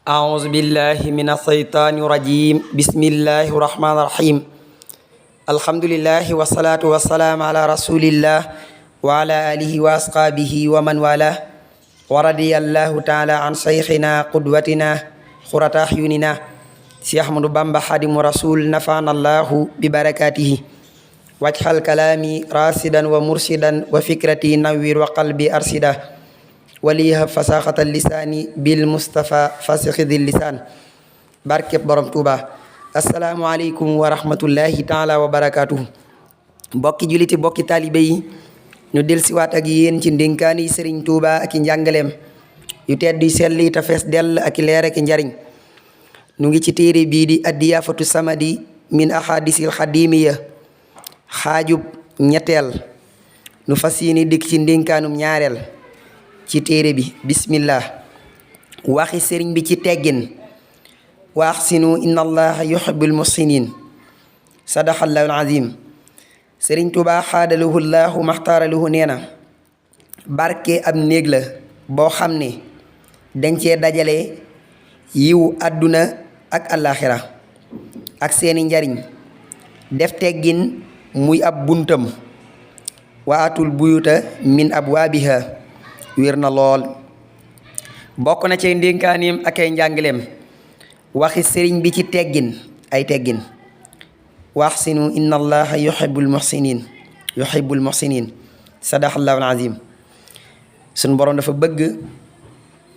أعوذ بالله من الشيطان الرجيم بسم الله الرحمن الرحيم الحمد لله والصلاة والسلام على رسول الله وعلى آله وأصحابه ومن والاه ورضي الله تعالى عن شيخنا قدوتنا قرة أعيننا شيخ أحمد بامبا خادم رسول نفعنا الله ببركاته واجعل كلامي راشدا ومرشدا وفكرتي نوّر وقلبي أرشدا waliha fasaxatal lisaani bil Mustafa fasixidil lisaan barkeb borom Tuuba asalaamualeykum wa rahmatullahi taala wa barakaatuhu mbokki juliti mbokki taalibe yi ñu del siwaat ak yéen ci ndénkaani Sëriñ Tuuba ak i njàngaleem yu tedd yu sell yi te fees dell ak i leer ak i njariñ ñu ngi ci téere bii di addiyaafatu samadi min ahadisil xadimiya xaajub ñetteel nu fas yéene dikk ci ndénkaanum ñaareel ci téere bi bismillah waxi sëriñ bi ci teggin wa axsinu inna allaha yuhibbul muhsinin sadaqallahu alazim sëriñ Tuubaa xaadalahu llahu maxtaaralahu nee na barke ab néeg la boo xam ne dañ cee dajale yiwu àdduna ak àllaaxira ak seeni njariñ def teggin muy ab buntam wa atul buyuta min abwaabiha wér na lool bokk na ci ndénkaanim ak ay njàngaleem waxi sëriñ bi ci teggin ay teggin waxsinu inna allaha yuhibbul muhsinin sadaqallahu alazim suñ boroom dafa bëgg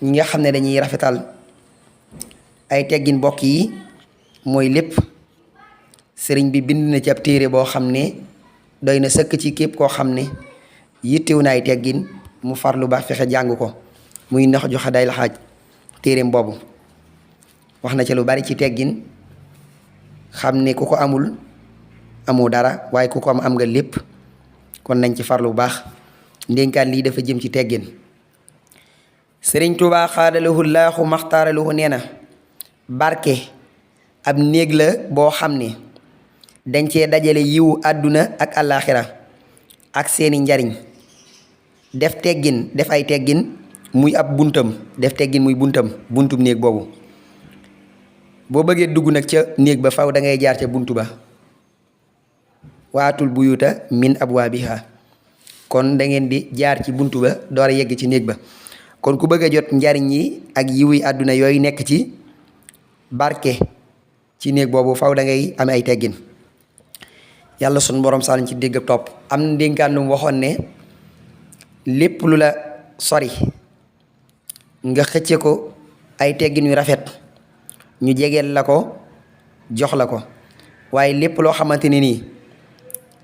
ñi nga xam ne dañuy rafetal ay teggin bokk yi mooy lépp sëriñ bi bind na ci ab téere boo xam ne doy na sëkk ci képp koo xam ne yittewu na ay teggin mu farlu ba fexe jàng ko muy ndax joxe day la xaaj téereem boobu wax na ci lu bari ci teggin xam ne ku ko amul amoo dara waaye ku ko am nga lépp kon nañ ci farlu bu baax ndénkaan lii dafa jëm ci teggin sëriñ Tuubaa xaadalahu laahu maxtaaralahu nee na barke ab néeg la boo xam ne dañ cee dajale yiwu àdduna ak àllaaxira ak seeni njariñ def ay teggin muy ab buntam def teggin muy buntum néeg boobu boo bëggee dugg nag ca néeg ba faw da ngay jaar ca buntu ba waatul buyuta min abwaabiha kon da ngeen di jaar ci buntu ba door a yegg ci néeg ba kon ku bëgg a jot njariñ yi ak yiwi àdduna yooyu nekk ci barke ci néeg boobu faw da ngay am ay teggin yàlla sun borom sàllañ ci dégg topp am na ndénkaan lu mu waxoon ne lépp lu la sori nga xëcce ko ay teggin yu rafet ñu jegeel la ko jox la ko waaye lépp loo xamante ne nii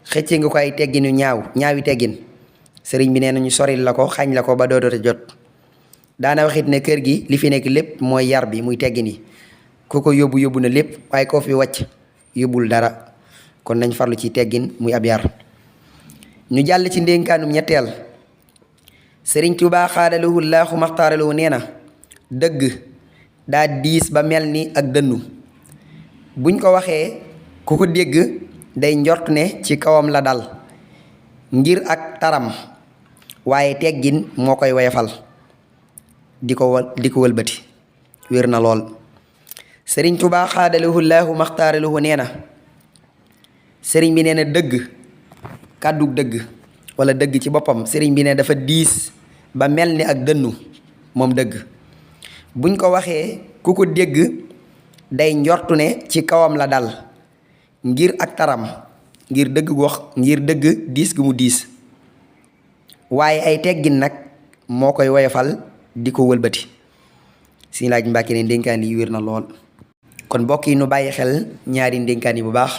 xëcce nga ko ay teggin yu ñaawi teggin sëriñ bi nee na ñu soril la ko xañ la ko ba doodoote jot daana waxit ne kër gi li fi nekk lépp mooy yar bi muy teggin yi ku ko yóbbu na lépp waaye koo fi wàcc yóbbul dara kon nañ farlu ci teggin muy ab yar ñu jàll ci ndénkaanum ñetteel sëriñ Tuubaa xaadalahu laahu maxtaaralahu nee na dëgg daa diis ba mel ni ak dënnu buñ ko waxee ku ko dégg day njort ne ci kawam la dal ngir ak taram waaye teggin moo koy woyofal di ko wëlbati wér na lool sëriñ Tuubaa xaadalahu laahu maxtaaralahu nee na sëriñ bi nee na dëgg kàddu dëgg wala dëgg ci boppam sëriñ bi ne dafa diis ba mel ni ak dënnu moom dëgg buñ ko waxee ku ko dégg day njortu ne ci kawam la dal ngir ak taram ngir dëgg diis gu mu diis waaye ay teggin nag moo koy woyofal di ko wëlbati si laaj Mbàkke ne ndénkaan yi wér na lool kon mbokk yi nu bàyyi xel ñaari ndénkaan yi bu baax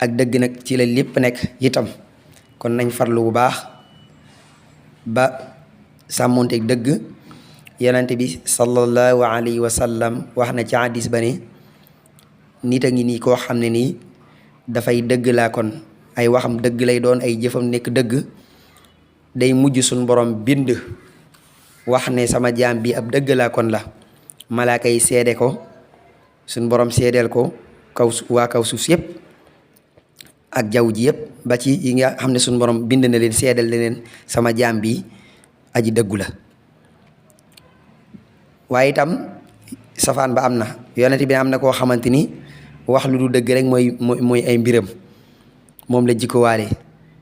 ak dëgg nag ci la lépp nekk itam kon nañ farlu bu baax ba sàmmonteeg dëgg yonente bi sallallahu alayhi wa sallam wax na ci hadis ba ne nit a ngi nii koo xam ne nii dafay dëgg laa kon ay waxam dëgg lay doon ay jëfam nekk dëgg day mujj suñ borom bind wax ne sama jaam bi ab dëgg laa kon la malaaka yi seede ko suñ borom seedeel ko waa kaw suuf yépp ak jaww ji yëpp ba ci yi nga xam ne suñu borom bind na leen seedal leen sama jaam bi aji dëggu la waaye itam safaan ba am na yonent bi am na koo xamante ni wax lu du dëgg rek mooy ay mbiram moom la jikkowaale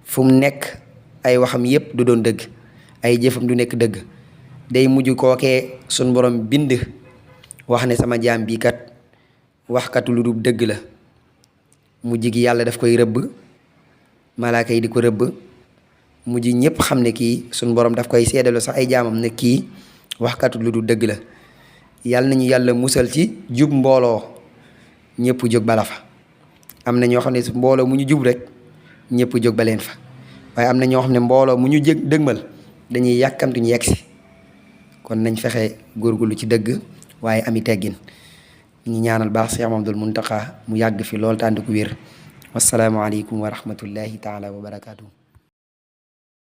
fu mu nekk ay waxam yépp du doon dëgg ay jëfam du nekk dëgg day mujj kookee sun borom bind wax ne sama jaam bii kat waxkatu lu du dëgg la mujj gi yàlla daf koy rëbb malaaka yi di ko rëbb mujj ñépp xam ne kii sun borom daf koy seedaloo sax ay jaamam ne kii waxkatu lu du dëgg la yàlla nañu yàlla musal ci jub mbooloo ñëpp jóg bala fa am na ñoo xam ne mbooloo mu ñu jub rek ñëpp jóg ba leen fa waaye am na ñoo xam ne mbooloo mu ñu dëgmal dañuy yàkkamti ñu yegsi kon nañ fexe góorgóorlu ci dëgg waaye ami teggin ñu ñaanal baax Cheikh Mamadul Muntaqa mu yàgg fi lool tànd ku wér wassalaamu aleykum wa rahmatullahi taala wa barakaatu.